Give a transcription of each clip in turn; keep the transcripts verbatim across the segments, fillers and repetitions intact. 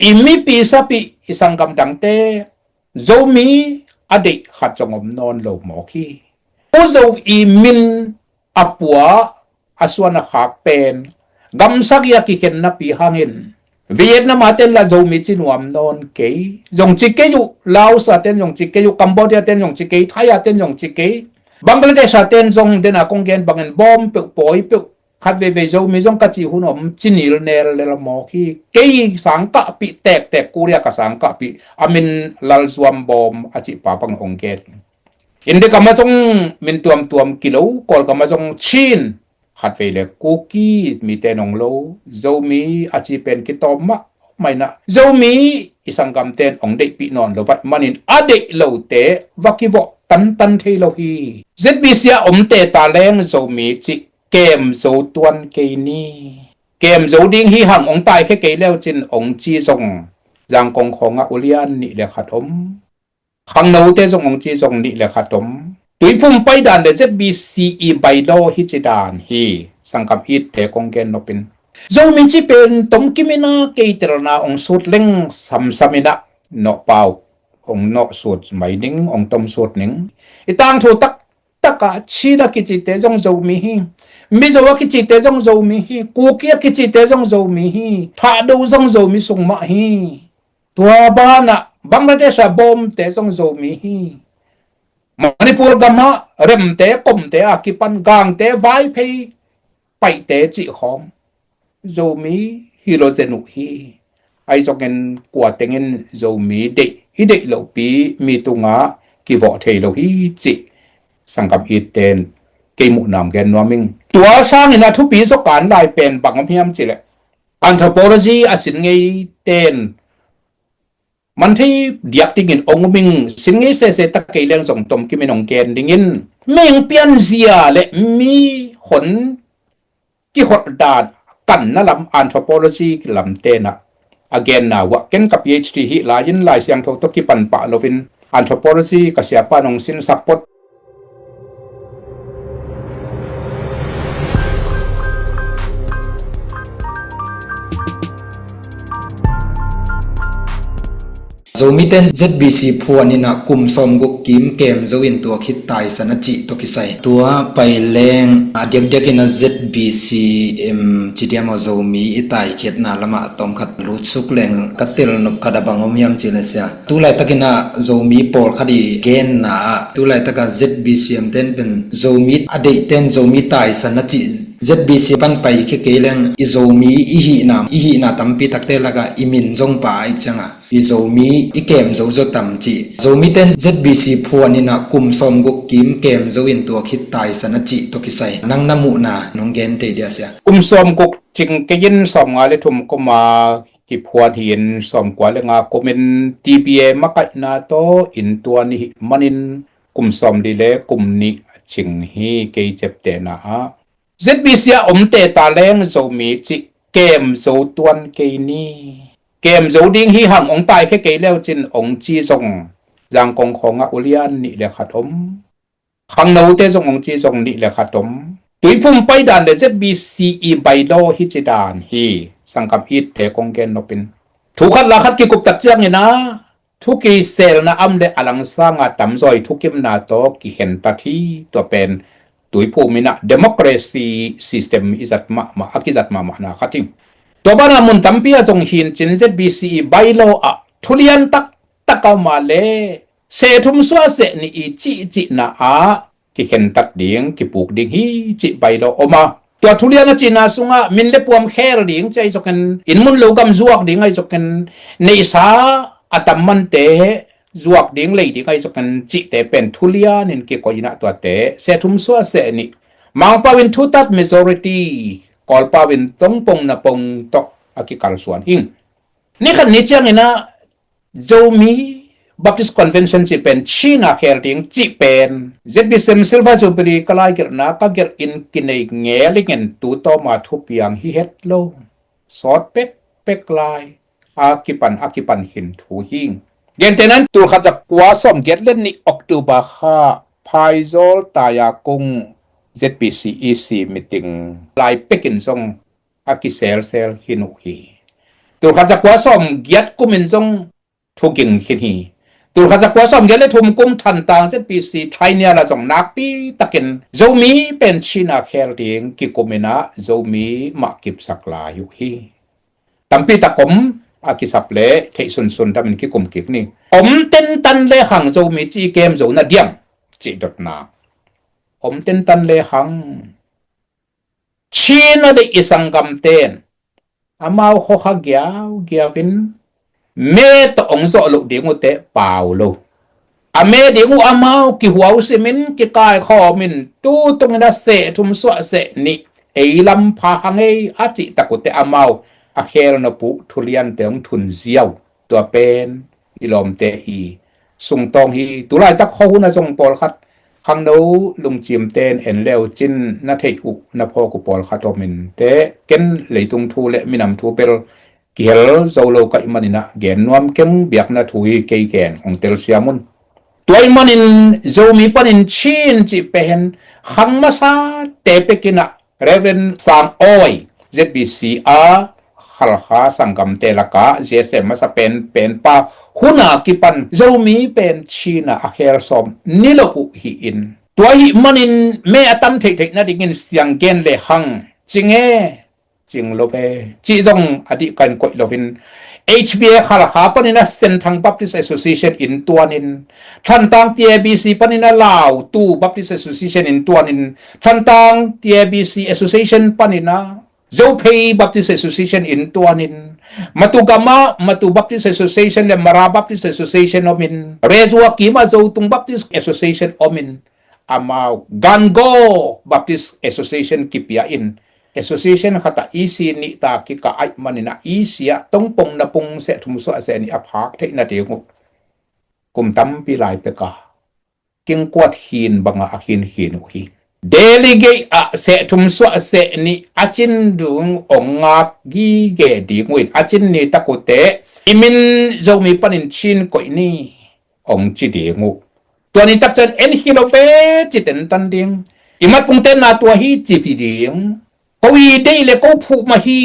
I mipi sapih i sanggam dangte Zomi a deih khat zong om nawn lo mawk hi. U Zo i min a pua a suan a khak pen gamsagih a kikhen napi hangin Vietnam a ten la Zomi ci nuam nawn kei. Zong ci kei uh, Laos a ten zong ci kei uh, Cambodia ten zong ci kei, Thai a ten zong ci kei. Bangladesh a ten zong dena kong gen bangin bawm peuh, pawi peuh, khat veivei Zomi zong ka cih hun om ci nilnel lel mawk hi. Kei sangkahpih tektek, Korea ka sangkahpih, a min Lalzuam Bawm a cih pa bang ong gen. India gam ah zong min tuamtuam kilo, Kawlgam ah zong Chin, khat vei le Kuki mite nong lo, Zomi a ci pen kitawm mahmah inah Zomi i sanggam ten ong deihpih nawn lo vaih manin a deih lote va kivawh tantan thei lo hi. Z B C a omte ta leng Zomi cih kem zo tuan kei ni. Kem zo ding hi hang, ong taikhia kei leu cin ong ci zong, Zangkong khawngah ulian nih le khat om, khangnote zong ong ci zong nih le khat om. Tuiphum paidan le Z B C i bylaw hi ci dan hi. Sanggam itte kong gen nopin, Zomi ci pen tomkim inah keitelna ong sut leng samsam inah nawhpau ong nawh sut mai ning, ong tom sut ning. I tangthu tak takah Chin a kicite zong Zomi hi. Mizo a kicite zong Zomi hi. Kuki a kicite zong Zomi hi. Thahdo zong Zomi sung mah hi. Tua banah Bangladesh a bawmte zong Zomi hi. Manipur gamah Remte, Komte a kipan Gangte, Vaiphei, Paihte cih khawng Zomi hi lo zen uh hi. Ahi zongin kua tengin Zomi deih hi deih lohpi mi tungah kivawh thei lo hi cih sanggam itte in kei muhna ong gen nuam ing. Tua sangin a thupi zaw kan lai pen bang om hiam cih leh, anthropology a sin ngei ten man thei diak dingin ong um ing. Sin ngei sese tak kei leng zong tomkim in ong gen dingin, mihing pianzia le mi hon kiholh dan kanna lam, anthropology lam tenah a genna uah ken ka P H D hih lai-in Lai Siangtho tawh kipan pah loin anthropology ka siapa nong sinsak phot. Zomite in Z B C phuan inah kum sawmguk kim kem zo in tua khit taisan a cih tawh kisai. Tua pai leng a diakdiak inah Z B C em ci diam aw, Zomi i taikhiatna lamah tawmkhat lutsuk leng ka telnop khat a bang om hiam cih leh sia, tu laitak inah Zomi pawlkhat i genna ah tu laitak a Z B C em ten pen Zomi a deihte in Zomi taisan a cih, Z B C pan paikhia kei leng i Zomi i hihna, i hihna tampi takte lakah i min zong pha ahih ciangah i Zomi i kem zo zaw tam cih. Zomite in Z B C phuan inah kum sawmguk kim kem zo in tua khit taisan a cih tawh kisai nang na muhna nong gen tei dia sia. Kum sawmguk cing kei in sawmnga le thum kuma kiphuan hi-in sawmkua le nga kumin T B A makaihna tawh inntuan i hih manin kum sawmli le kum nih cing hi kei ciaptehna ah. Z B C a omte ta leng Zomi cih kem zo tuan kei ni. Kem zo ding hi hang, ong taikhia kei leu cin ong ci zong, Zangkong khawngah ulian nih le khat om, khangnote zong ong ci zong nih le khat om. Tuiphum paidan le Z B C i bylaw hi ci dan hi. Sanggam itte kong gen nopin, thu khat la khat kikup tak ciangin ah thu kiselna a om le a langsanga tamzaw i thukimna tawh kikhentat hi. Tua pen tuiphum inah democracy system i zat mahmah, a kizat mahmahna khat hi. Tua banah mun tampi ah zong hi-in cin Z B C i bylaw ah thulian taktak a om a le, seh thum suah seh nih i cihcihna ah kikhentat ding, kipuk ding hi cih bylaw om a, tua thulian a cihna sungah min le puam khel ding cih ahi zongin, inn mun lo gam zuak ding ahi zongin, neihsa a tam mante zuak ding, lei ding ahi zongin cihte pen thulian in kikoih inah tuate seh thum suah seh nih, Mangpau in thutat majority, Kawlpau in tongpong napong tawh a kikalsuan hi. Ni khat ni ciangin ah Zomi Baptist Convention cih pen Chin a khel ding cih pen Z B C M Silver Jubilee ka laigelhna ka gelh in kinei ngel ingen, tu tawma thupiang hi het lo, sawt pekpek lai a kipan a kipan khin thu hi. Gentehna in tul khat za kua sawmgiat le nih October kha Phaizawltaia kung Z B C E C meeting lai pekin zong a kiselsel khin uh hi. Tulkhat zakua sawm giat kumin zong thuging khin hi. Tulkhat zakua sawm giat le thum kum Thantlang Z P C Thainia la zong nakpi takin Zomi pen Chin a khel ding kikumin ah Zomi mah kipsak lai uh hi. Tampi tak om a kisap le theih sunsun damin kikum kik ni. Om tentan le hang Zomi ci kem zo na diam cih dotna. Om tentan le hang Chin a deih i sanggamten amau khokha giaugiau in me tawh ong zawh loh ding uh teh pau lo. A me ding uh amau kihuau simin kikaikhawmin tu tungin a seh thum suah seh nih ei lam pha hang ei a cih tak uh teh amau a khel nop uh thuliante ong thun ziau. Tua pen i lawmte i sungtawng hi. Tulaitak khuahun a zong pawlkhat khangno lungcimten en leu cin na theih uh na phawk uh pawlkhat om in teh ken leitung thu le minam thu bel kihel zo lo ka hih manin ah gen nuam keng, biakna thu hi kei ken ong telsiam un. Tua hih manin Zomi panin Chin cih pen khang masa te pekin ah Reverend Sang Awi Z B C a Khalkha sanggamte lakah Z S M masa pen pen pa hun a kipan Zomi pen Chin a a khel sawm ni lo uh hi in. Tua hih manin me a tam theihtheih nadingin siang gen le hang cing e, cing lo ve cih zong a dih kan koih loin H B A Khalkha panin a Senthang Baptist Association in tuanin, Thantlang T A B C panin a Lautu Baptist Association in tuanin, Thantlang T A B C Association panin a Zophei Baptist Association in tuanin, Matu gam ah Matu Baptist Association le Mara Baptist Association omin, Rezua kim ah Zotung Baptist Association omin, amau Gangaw Baptist Association kipia in, association khat ah E C nih ta kikah ahih manin a E C ah tongpong na pung seh thum suah seh nih a phak theih nading uh kum tampi lai pek a kingkuat khin bangah a khinkhin uh hi. Delegate ah seh thum suah seh nih a Chin dung ong ngak gige ding uh in, a Chin ni tak uh teh i min Zomi panin Chin koih ni ong ci ding uh. Tua ni tak ciang en hi lo ve ci tentan ding. I mat pungten na tua hi ci pi ding. Ko i deih le ko phuh mah hi.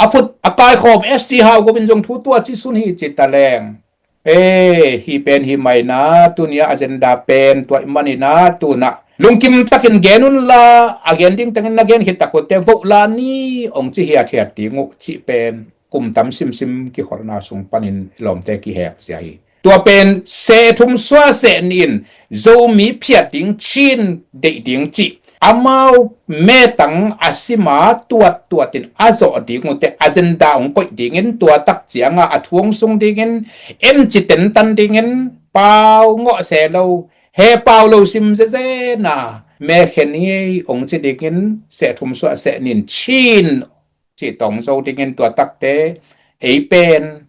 A phut a kaikhawm S T Hau Govin zong thu tua ci sun hi ci ta leng. E, hi pen hi mai na, tuni a agenda pen tua hih manin a, tuna lungkim takin gen unla, a gen ding tengin na gen khit tak uh teh voh la ni ong ci hiathiat ding uh cih pen kum tam simsim kikholhna sung panin i lawmte kihek zia hi. Tua pen seh thum suah seh nih in Zomi phiat ding, Chin deih ding cih amau metang a sima tuattuatin a zawh ding uh teh agenda ong koih dingin, tua tak cianga a thu ong sung dingin, en ci tentan dingin, pau ngawh se lo, he pau lo sim zezena, me khen ngei ong ci dingin, seh thum suah seh nih in Chin cih tawng zo dingin, tua takte ei pen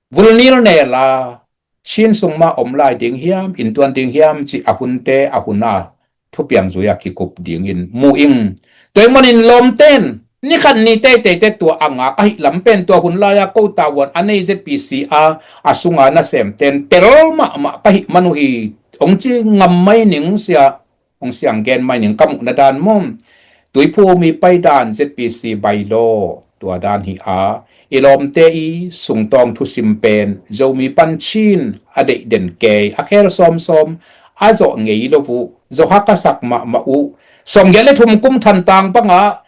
vulnil nela Chin sung mah om lai ding hiam, inntuan ding hiam cih a hunte a hun a thupiang zui a kikup dingin mu ing. Tua hih manin lawmten ni khat ni teitei teh tua a ngak ahih lam pen tua hun lai-a ko tavuan a nei Z P C a a sunga nasemten tel mahmah ka hih man uh hi, ong ci ngam mai ning sia. Hong siang gen mai ning ka muhna dan maw? Tuiphum i paidan Z P C bylaw tua dan hi a, i lawmte i sungtawng thusim pen Zomi pan Chin a deih den kei, a khel sawmsawm a zawh ngei lo uh, zawh hak a sak mahmah uh. Sawmgiat le thum kum Thantlang bangah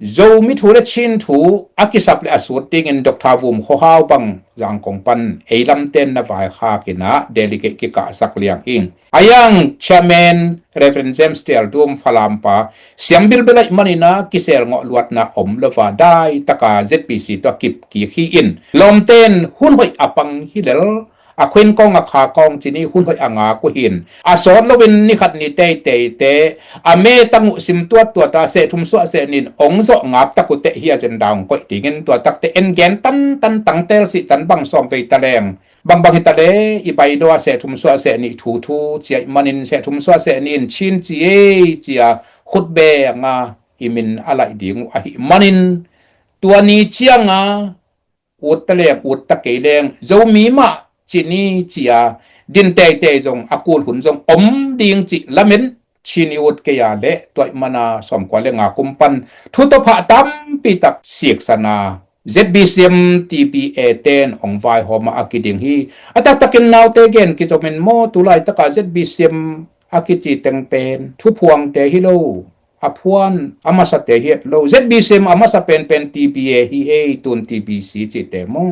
Zomi thu le Chin thu a kisap le a sut dingin Doctor Vum Khua Hau bang Zangkong pan ei lamten na vaikhak in a delegate kikahsak liang hi. A yang Chairman Reverend James Tial Dum Falam pa, siam bilbel ahih manin a kisel ngawh luatna om lo va, dai taka Z P C tawh a kip kik hi in, lawmten hun hoih a pang hi lel, a khuin kawng a kha kawng ci ni, hun hoih a ngak uh hi in, a sawt loin ni khat ni teitei teh a metang uh sim tuattuat a seh thum suah seh nih in ong zawh ngap tak uh teh hi agenda ong koih dingin, tua takte en gen tantan tangtel sih tan bang sawm vei ta leng. Bangbang hi ta le, i bylaw a seh thum suah seh nih thu thu ci ahih manin seh thum suah seh nih in Chin ci ei ci a khut beng a i min a laih ding uh ahih manin, tua ni cianga ut ta leng ut ta kei leng Zomi mah ci ni ci a din teitei zong a kul hun zong om ding cih lamen Chin i ut kei a le, tua ahih mana sawmkua le nga kum pan thu tawh phah tampi tak siksan a Z B C M T B A ten hong vaihawm a, a kiding hi. A taktakin naute gen kizomin maw, tu laitaka Z B C M a kici teng pen thuphuangte hi lo, a phuan a masate hi et lo. Z B C M a masa penpen T B A hi ei, tun T B C cihte maw.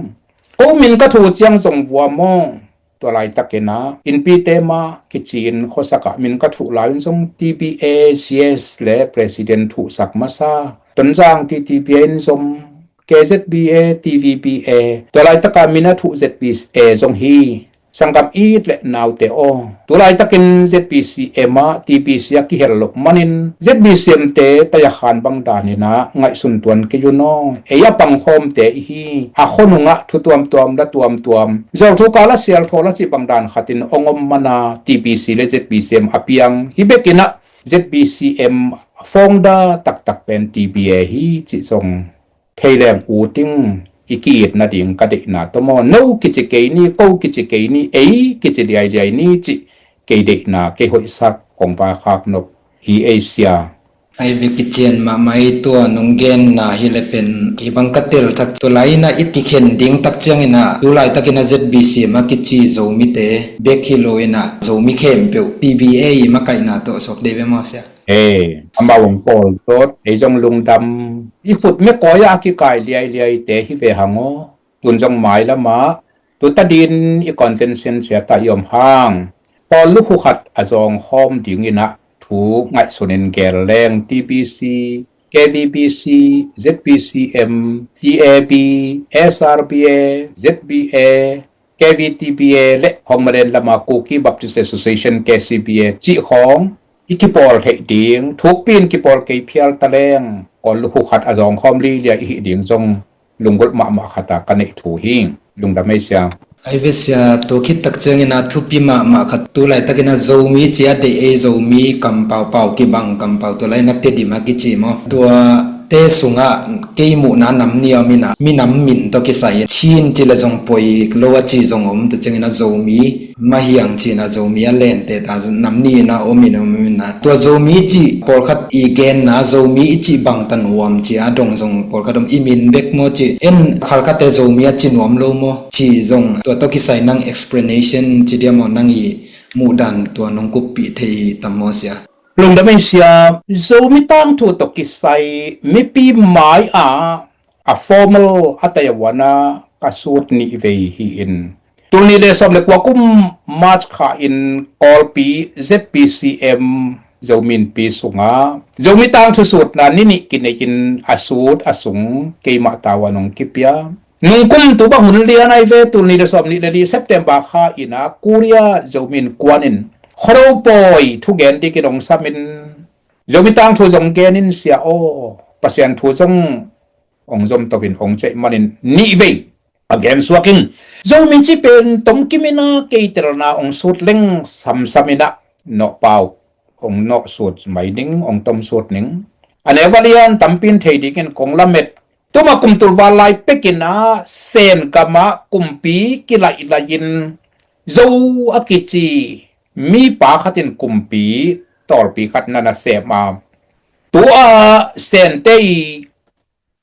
Ko min ka thuh ciang zong vua maw. Tua laitakin ah innpite mah kici-in khuasak ah min ka thuh lai-in zong T B A C S le president thuhsak masa, Tonzang T T B A in zong K Z B A, T V B A, tua laitaka min a thuh Z B A zong hi. Sanggam it le naute aw, tu laitakin Z B C M ah T B C a kihel loh manin Z B C M te tayakhan bang danin ah ngaihsun tuan kei un aw. Ei a pangkhawmte i hi, a khonungah thu tuamtuam la tuamtuam, zawlthu kal a sialthawl a cih bang dan khatin hong om mana T B C le Z B C M a piang hi bekin ah Z B C M founder taktak pen T B A hi cih zong thei leng u ting i ki-it nading ka deihna tawh maw. No kici kei ni, ko kici kei ni, ei kici liailiai ni cih kei deihna, kei hoihsak kong vaikhak nop hi ei sia. Ai ve, kician mahmah ei, tua nong genna hi le pen hi bang ka tel thak, tua lai-in ah i kikhen ding tak ciangin ah tu laitakin ah Z B C M a kici Zomite bek hi lo-in ah Zomi khempeuh T B A i makaihna tawh suak dei ve maw sia? Ee, amau hong pawl tot, ei zong lungdam. I khut mekawi ah a kikai liailiaite hi ve hang aw. Tun zong mailam ah tuta din i convention ciat ah i om hang, Kawl lukhu khat a zawngkhawm dingin ah thu ngaihsunin gel leng T B C, K V B C, Z B C M, T A B, S R B A, Z B A, K V T B A le khawng Malen lama Kuki Baptist Association, K C B A cih khawng i kipawl theih ding, thukpi-in kipawl kei phial ta leng Kawl lukhu khat a zawngkhawm liailiai i hih ding zong lunggulh mahmah khat a ka neih thu hi. Lungdam ei sia. Ai ve sia, tua khit tak ciangin ah thupi mahmah khat, tu laitakin ah Zomi ci a deih ei, Zomi kampaupau, kibang kampau, tua lai-in ah Tedim a kici maw. Tuate sungah kei muhna nam nih a om in ah, minam min tawh kisai-in Chin ci le zong poi lo a ci zong om, tua ciangin ah Zomi mah hiang ci-in ah Zomi a lente ta nam nih in ah om in, om in ah. Tua Zomi cih pawlkhat i genna, Zomi i cih bang tan huam ci a dong zong pawlkhat om, i min bek maw ci. En khalkhatte Zomi a ci nuam lo maw ci zong, tua tawh kisai nang explanation ci dia maw, nang i muhdan tua nong kuppih thei tam maw sia? Lungdam ei sia. Zomi tangthu tawh kisai mipi mai-ah a formal a taiawana ka sut nih vei hi-in, tul nih le sawm le kua kum March kha in Kawlpi Z B C M Zomi Innpi sungah Zomi tangthu sutna ni nih kinei-in a sut a sung keimah tau a nong kipia. Nungkum tu bang hun lian ai ve, tul nih le sawm nih le li September kha in ah Korea Zomi Innkuan in Khuado pawi thugen dingin hong samin, Zomi tangthu zong gen in sia aw, Pasian thu zong hong zom to-in hong ceih manin nih vei a gen suak ing. Zomi cih pen tomkim in ah kei telna hong sut leng samsam in ah nawhpau hong nawhsut mai ning, hong tomsut ning. A neu a lian tampi in thei dingin kong lamet. Tuma kum tul val lai pekin ah Sen gamah kumpi kilaih lai-in Zo a kici mipa khat in kumpi tawlpi khat na na sem a, tua Sente i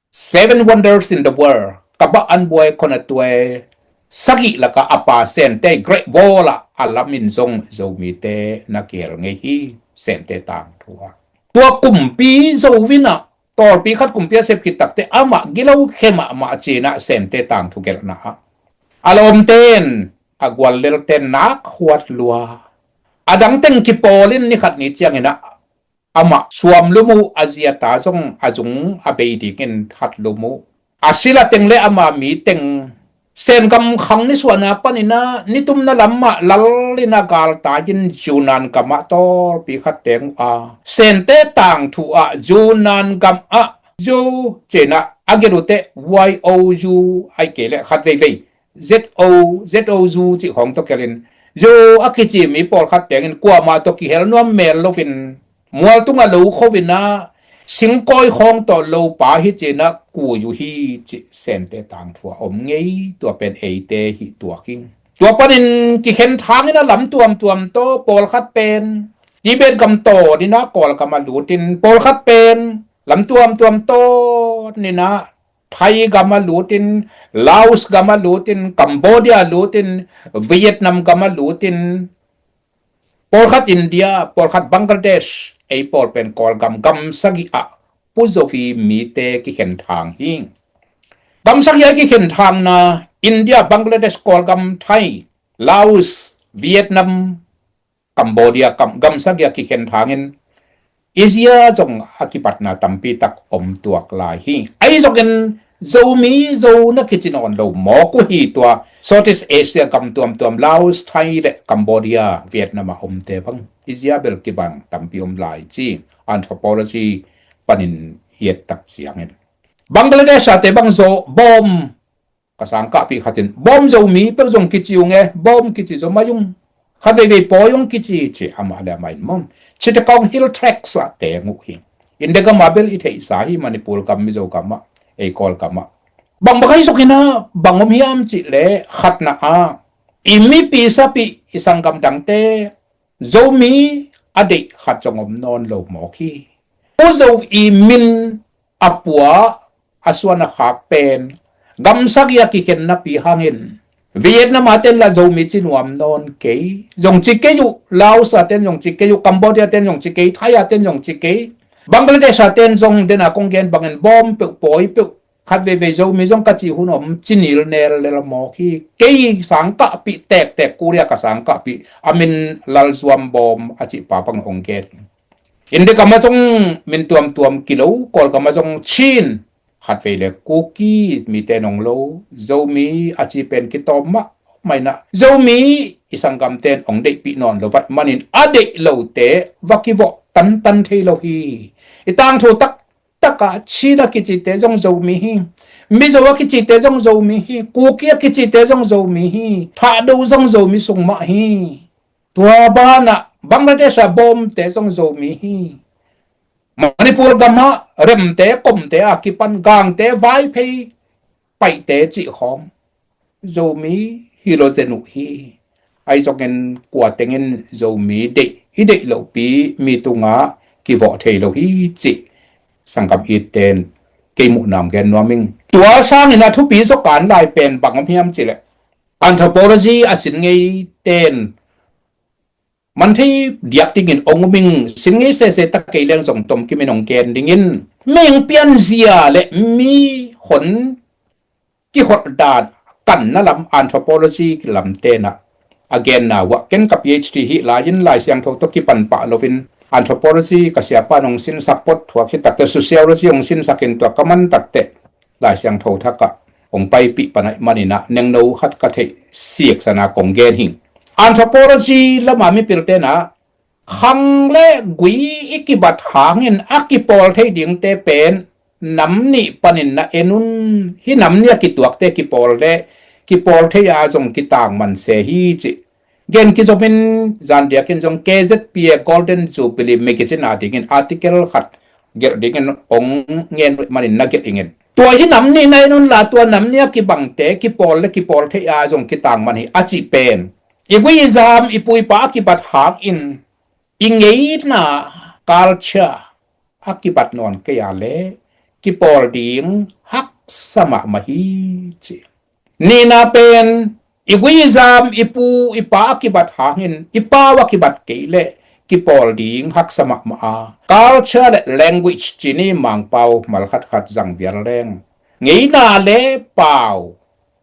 Seven Wonders in the World, Kabah Anbuai Khonatuai sagih lakah a pa Sente i Great Wall ah a lamin zong Zomite na kihel ngei hi, Sente tangthu ah. Tua kumpi Zo in ah tawlpi khat kumpi a sep khit takte amah gilo khe mahmah ci-in ah Sente tangthu gelhna ah a lawmte in, a guallelten nak huat lua. A dang teng kipawl in ni khat ni ciangin ah amah suam lum uh, a zi a ta zong a zung a bei dingin that lum uh. A sila teng le ama mi teng Sen gam khang nisuahna panin ah nitumna lam mah lal in a galtai-in Yunnan gamah tawlpi khat teng uh a, Sente tangthu ah Yunnan gam ah Zo ci-in ah a gelh uh teh Y O U, ahih kei leh khat veivei Z O, Z O U cih khawng tawh kelhin, Zo a kici mi pawlkhat tengin kuamah tawh kihel nuam mel loin, mual tungah lo kho-in ah singkawi khawng tawh lopa hi ci-in ah kui uh hi cih Sente tangthu ah om ngei. Tua pen eite hih tuak hi. Tua panin kikhen thangin ah lam tuamtuam tawh pawlkhat pen Tibet gam tawn in ah Kawlgam ah lut in, pawlkhat pen lam tuamtuam tawn in ah Thai gam a lutin, Laos gam a lutin, Cambodia a lutin, Vietnam gam a lutin, pawlkhat India, pawlkhat Bangladesh, ei pawl pen Kawlgam gam sagih ah Pu Zo hi mite kikhen thang hi. Gam sagih ah kikhen thangna India, Bangladesh, Kawlgam, Thai, Laos, Vietnam, Cambodia, kam, gam sagih ah kikhen thangin Asia zong a kipatna tampi tak om tuak lai hi. Ahi zongin Zomi, Zo na kici nawn lo mawk uh hi. Tua Southeast Asia gam tuamtuam, Laos, Thai le Cambodia, Vietnam a omte bang Asia bel kibang tampi om lai ci, anthropology panin i et tak ciangin. Bangladesh ate bang Zo, Bawm, ka sangkahpih khatin, Bawm Zomi peuh zong kici ung e, Bawm kici zaw mai ung. Khat veivei Pawi ung kici ci, amah le amah in maw. Chittagong Hill Tracts ah teng uh hi. India gam ah bel i theihsa hi, Manipur gam, Mizo gam ah, ei Kawlgam ah. Bang bang ahi zongin ah bang om hiam cih leh, khatna ah i mipi sapih, i sanggam dangte Zomi a deih khat zong om nawn lo mawk hi. Pu Zo i min a pua, a suan a khak pen gam sagih a kikhen napi hangin Vietnam a ten lah Zomi ci nuam nawn kei, zong ci kei uh. Laos a ten zong ci kei uh, Cambodia a ten zong ci kei, Thai a ten zong ci kei, Bangladesh a ten zong, den a kong gen bangin Bawm peuh, Pawi peuh, khat veivei Zomi zong ka cih hun om, ci nilnel lel mawk hi. Kei sangkahpih tektek, Korea ka sangkahpih, a min Lalzuam Bawm a cih pa bang hong gen. India gam ah zong min tuamtuam kilo, Kawlgam ah zong Chin, khat vei le Kuki mite nong lo, Zomi a ci pen kitawm mahmah in ah, Zomi i sanggamte in hong deihpih nawn lo ahih manin a deih lote va kivawh tantan thei lo hi. I tangthu tak takah Chin a kicite zong Zomi hi. Mizo a kicite zong Zomi hi. Kuki a kicite zong Zomi hi. Thahdo zong Zomi sung mah hi. Tua banah Bangladesh a Bawmte zong Zomi hi. Manipur gam ah Remte, Komte a kipan Gangte, Vaiphei, Paihte cih khawng Zomi hi lo zen uh hi. Ahi zongin kua tengin Zomi deih, i deih lohpi mi tungah kivawh thei lo hi cih sanggam itten kei muhna hong gen nuam ing. Tua sangin a thupi zaw kan lai pen bang om hiam cih leh, anthropology a sin ngeiten man thei diak dingin hong um ing. Sin ngei sese tak kei leng zong tom kimin hong gen dingin, mihing pianzia le mi hon kiholh dan, kanna lam, anthropology lam tenah a genna uh ah, ken ka PhD hi lai-in Lai Siangtho tawh kipan pah loin anthropology ka siapa in hong sinsak, pot thuak hi takte sociology hong sinsakin tua ka man takte Lai Siangtho thakah hong paipih pan ahih manin ah nengno khat ka theih siksana kong gen hi. Anthropology lama mipil tenah khang le gui i kibat hangin a kipawl thei dingte pen nam nih panin na en un. Hih nam nih a kituakte kipawl le kipawl thei a zong kitang man se hi cih gen kizomin, zandiakin zong KZPA Golden Jubilee Magazine a dingin article khat gelh dingin hong ngen uh ahih manin na gelh ingin. Tua hih nam nih na en unla, tua nam nih a kibangte kipawl le kipawl thei a zong kitang man hi a cih pen i gui i zam, i pu i pa a kibat hangin i ngeina culture a kibat nawn kei a le kipawl ding haksa mahmah hi ci. Nihna pen i gui i zam, i pu i pa a kibat hangin i pau a kibat kei le kipawl ding haksa mahmah a, culture le language ci ni, Mangpau mal khatkhat zang vial leng, ngeina le pau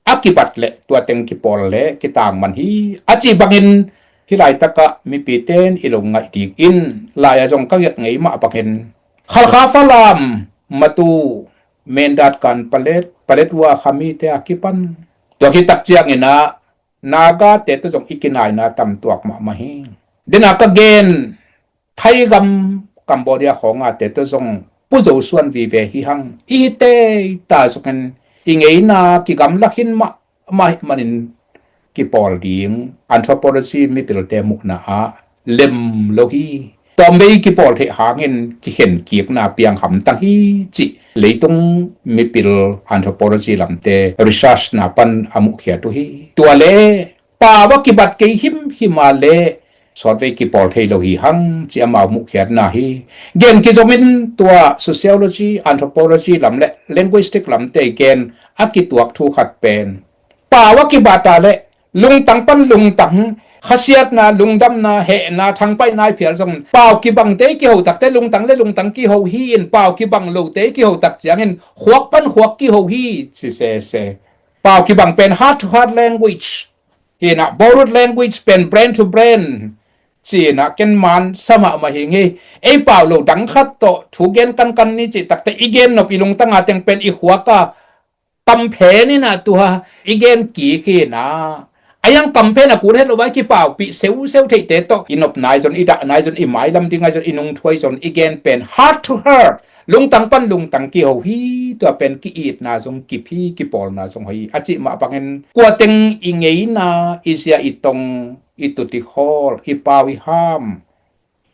a kibat le tua teng kipawl le kitang man hi a cih bangin, hih laitakah mipite in i lungngaih dingin lai-ah zong ka gelh ngei mah bangin Khalkha, Falam, Matu, Mindat, Kanpetlet, Paletwa khamite a kipan, tua khit tak ciangin ah Nagate tawh zong i kinaina tam tuak mahmah hi. Dena ka gen Thai gam, Cambodia khawngate tawh zong Pu Zo suan vive hi hang, i hi teita zongin i ngeina kigamla khin mahmah ahih manin kipawl ding anthropology mipilte muhna ah lem lo hi. Tawmvei kipawl theih hangin kikhen kikna piang hamtang hi cih leitung mipil anthropology lamte research na pan a muhkhiat uh hi. Tua le pau a kibat kei himhim a le sawtvei kipawl thei lo hi hang ci amau muhkhiatna hi. Gen kizomin tua sociology, anthropology lam le linguistic lamte gen a kituak thu khat pen pau a kibata le lungtang pan lungtang, khasiatna, lungdamna, hehna, thangpaihna i phial zongin pau kibangte i kiho takte lungtang le lungtang kiho hi in, pau kibang lote i kiho tak ciangin khuak pan khuak kiho hi ci sese. Pau kibang pen heart to heart language hi inah, borrowed language pen brain to brain ci inah ken man sa mahmah hi ngei. Ei pau lo dang khat tawh thu gen kankan ni cih takte i gen nop i lungtanga teng pen i khuak a kamphen inah tua i gen kik hi inah, a yang kamphen a kul het lo vai kipaupih seuseu theihte tawh i nop nai zon, i dah nai zon, i mailam ding nai zon, i nungthuai zon, i gen pen heart to heart, lungtang pan lungtang kiho hi. Tua pen ki-itna zong kip hi, kipawlna zong hi a cih mah bangin kua teng i ngeina, i zia i tong, i tut i khawl, i pau i ham,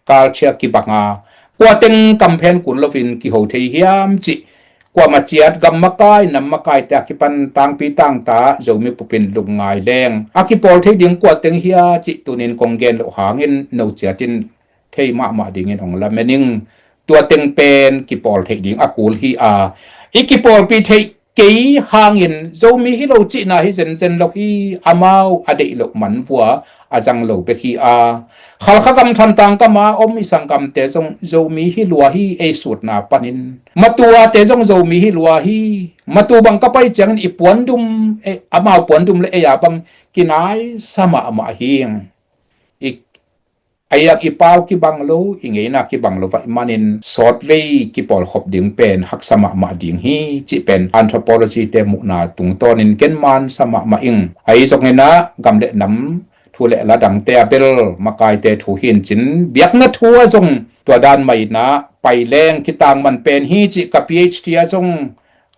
culture kibanga kua teng kamphen kul loin kiho thei hiam cih kuamah ciat gam makai nam makaite a kipan tangpi tangta Zomi pupin lungngai leng a kipawl thei ding kua teng hia cih tunin kong gen loh hangin no ciatin thei mahmah dingin hong lamen ing. Tua teng pen kipawl theih ding a kul hi a, i kipawlpih theih kei hangin Zomi hi lo cihna hi zenzen lo hi. Amau a deih loh man vua a zang lo bek hi a, Khalkha gam Thantlang gama om i sanggamte zong Zomi hi lua hi. Ei sutna panin Matuate zong Zomi hi lua hi. Matu bang ka pai ciangin i puandum, eh, amau puandum le ei a bang kinaisa mahmah hi. I aiak i pau kibang lo, i ngeina kibang lo vaih manin sawtvei kipawlkhop ding pen haksa mahmah ding hi cih pen anthropology te muhna tungtawnin ken man sa mahmah ing. Ahi zongin ah gam le nam thu le la dangte a bel makaite thu hi in cin, biakna thu a zong tua dan mah inah pai leng kitangman pen hi cih ka PhD a zong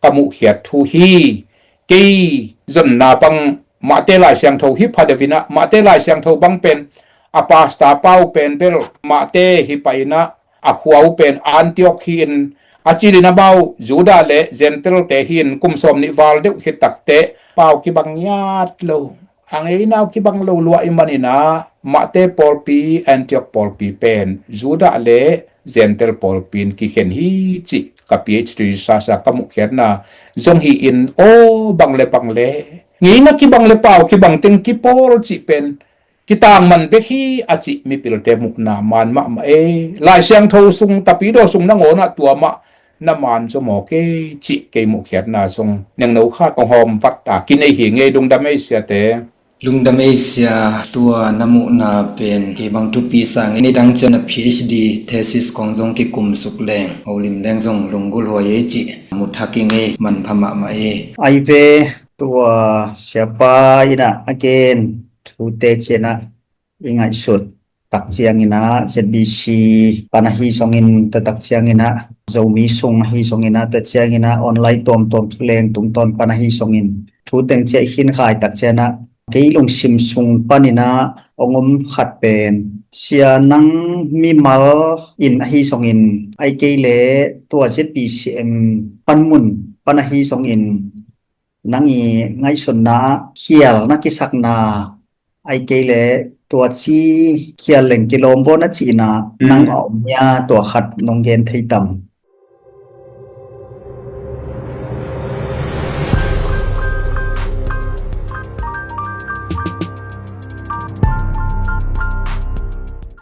ka muhkhiat thu hi. Kei zonna bang Mahte Lai Siangtho hi pha deuh inah, Mahte Lai Siangtho bang pen a pasta pau pen bel Mahte hi pah inah, a khua uh pen Antioch hi in, a cilin amau Judah le Gentile te hi in, kum sawm nih val deuh hi takte pau kibang ngiat lo, a ngeina uh kibang lo lua i man inah Mahte pawlpi, Antioch pawlpi pen Judah le Gentile pawlpi in kikhen hi cih ka PhD research a ka muhkhiatna zong hi in, aw, bang le bang le ngeina kibang le pau kibang teng kipawl cih pen kitangman bek hi a cih mipilte muhna man mahmah e. Lai Siangtho sung, Tapidaw sung nangawn ah tua mah na man zaw mawk e cih kei muhkhiatna zong nengno khat kong hawm vat a kinei hi ngei. Lungdam ei siate. Lungdam ei sia, tua na muhna pen kei bang thupi sa ngei. Nidang ciang na PhD thesis kong zong kikumsuk leng, holim leng zong lunggulh huai ei cih mu thak i ngei, manpha mahmah ei. Ai ve, tua siapa inah a gen thute cianah i ngaihsut tak cianginah ZBC pan ahi zongin, tua tak cianginah Zomi sung ahi zonginah, tua cianginah online tuamtuam thuleng tungtawn pan ahi zongin, thu teng ciah i khin khai tak cianah kei lungsim sung paninah hong om khat pen, sia nang mimal in ahi zongin, ai kei le tua ZBCM panmun pan ahi zongin, nang i ngaihsutna ah khial na kisakna, ai kei le tua ci khial leng kilawm vaw na cihna nang a om hia, tua khat nong gen thei tam?